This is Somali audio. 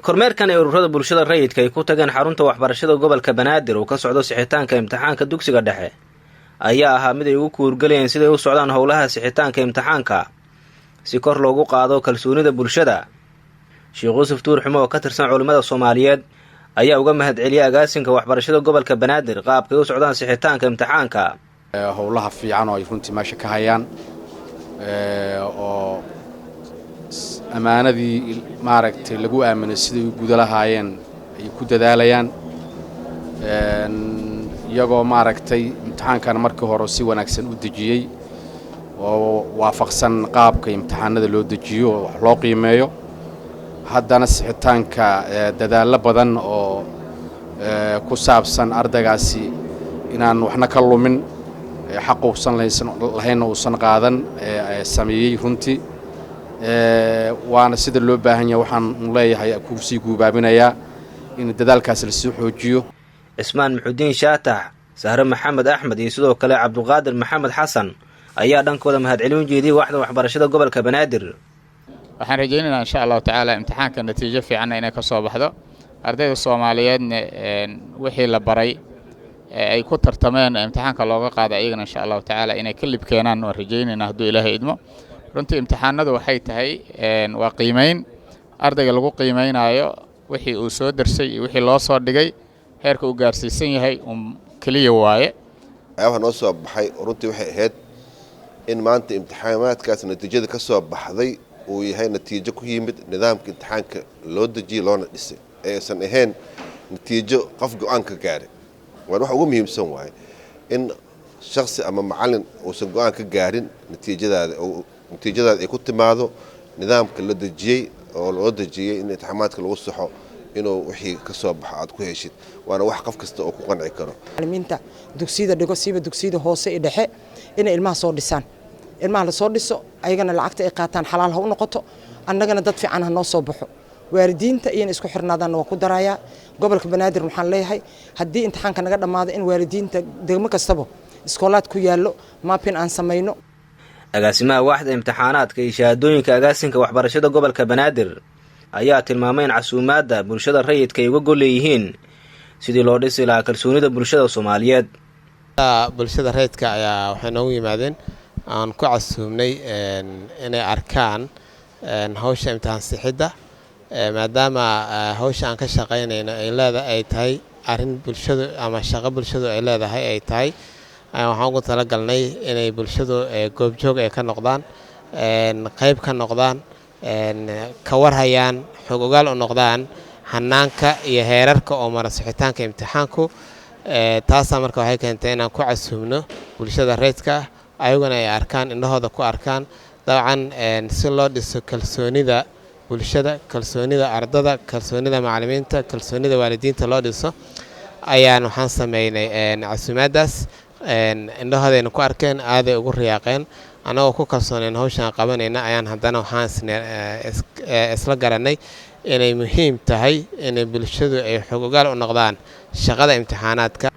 Kormeerkan ee ururada bulshada rayidka ay ku tageen xarunta waxbarashada gobolka Banaadir uu ka socdo sixitaanka imtixaanka dugsiga dhexe ayaa ahaa mid ay ugu kuurgelayeen siday u socdaan howlaha sixitaanka imtixaanka, si kor loogu qaado kalsoonida bulshada. Sheekh Yuusuf Tuurxumo oo ka tirsan culimmada Soomaaliyeed ayaa uga mahadceliyay agaasinka waxbarashada gobolka Banaadir qaabkay u socdaan sixitaanka imtixaanka. Howlaha fiican oo ay runtii meesha ka hayaan oo ammaanadii maaragtay lagu aaminay siday u guda lahaayeen ay ku dadaalayaan, iyagoo maaragtay imtixaankan markii hore si wanaagsan u dejiyey oo waafaqsan qaabka imtixaanada loo dejiyo oo wax loo qiimeeyo. Haddana sixitaanka dadaallo badan oo ku saabsan ardaygaasi inaan waxna ka lumin, xaq uusan lahaynna uusan qaadan sameeyey runtii, waana sida loo baahan yahay. Waxaan leeyahay, kusii guubaabinayaa in dadaalkaas lasii xoojiyo. Cismaan Muxudiin Shaatax, Sahre Maxamed Axmed iyo sidoo kale Cabduqaadir Maxamed Xasan ayaa dhankooda mahadcelin u jeediyey waaxda waxbarashada gobolka Banaadir. Waxaan rajaynaynaa, insha Allahu tacaala, imtixaanka natiijo fiicanna inay ka soo baxdo, ardayda Soomaaliyeedna wixii la baray ee ay ku tartameen imtixaanka looga qaaday ayagana, insha Allahu tacaala, inay ka lib keenaan waan rajaynaynaa, hadduu Ilaahay idmo. Runtii imtixaanadu waxay tahay waa qiimeyn ardayga lagu qiimeynaayo wixii uu soo darsay iyo wixii loo soo dhigay, heerka uu gaarsiisan yahay un keliya waaye. Waxyaabaha noo soo baxay runtii waxay ahayd in maanta imtixaanaadkaas natiijada ka soo baxday uu yahay natiijo ku yimid nidaamka imtixaanka loo dejiyey loona dhisay, ee aysan ahayn natiijo qof go'aan ka gaaray. Waan wax ugu muhiimsan waaye in shaksi ama macalin uusan go'aan ka gaarin natiijadaada, natiijadaada ay ku timaado nidaamka la dejiyey oo loo dejiyey in imtixaamaadka lagu saxo, inuu wixii ka soo baxo aad ku heshid, waana wax qof kasta oo ku qanci karo. Macalimiinta dugsiyada dhigo, siiba dugsiyada hoose iyo dhexe, inay ilmaha soo dhisaan, ilmaha lasoo dhiso, ayagana lacagta ay qaataan xalaal ha u noqoto, annagana dad fiican ha noo soo baxo. Waalidiinta iyana isku xirnaadaanna waa ku darayaa. Gobolka Banaadir waxaan leeyahay, haddii imtixaanka naga dhammaado, in waalidiinta degmo kastaba iskoolaad ku yaallo mapping aan samayno. Agaasimaha waaxda imtixaanaadka iyo shahaadooyinka agaasinka waxbarashada gobolka Banaadir ayaa tilmaamay in casuumaadda bulshada rayidka ay uga gol leeyihiin sidii loo dhisi lahaa kalsoonida bulshada Soomaaliyeed. Bulshada rayidka ayaa waxay noogu yimaadeen, aan ku casuumnay, inay arkaan hawsha imtixaan sixidda, maadaama hawsha aan ka shaqaynayno ay leeda ay tahay arrin bulshadu ama shaqo bulshadu ay leedahay ay tahay. Waxaan ugu talagalnay inay bulshadu goobjoog ay ka noqdaan, qayb ka noqdaan, ka warhayaan, xog ogaal u noqdaan hanaanka iyo heerarka oo mara sixitaanka imtixaanku. Taasaa marka waxay keentay inaan ku casuumno bulshada rayidka ah, ayaguna ay arkaan, indhahooda ku arkaan. Dabcan si loo dhiso kalsoonida bulshada, kalsoonida ardada, kalsoonida macalimiinta, kalsoonida waalidiinta loo dhiso, ayaan waxaan sameynay casuumaaddaas. Indhahoodayna ku arkeen, aaday ugu riyaaqeen. Annagoo ku kalsooneyn hawshaan qabanayna ayaan haddana waxaan isla garanay inay muhiim tahay inay bulshadu ay xog ogaal u noqdaan shaqada imtixaanaadka.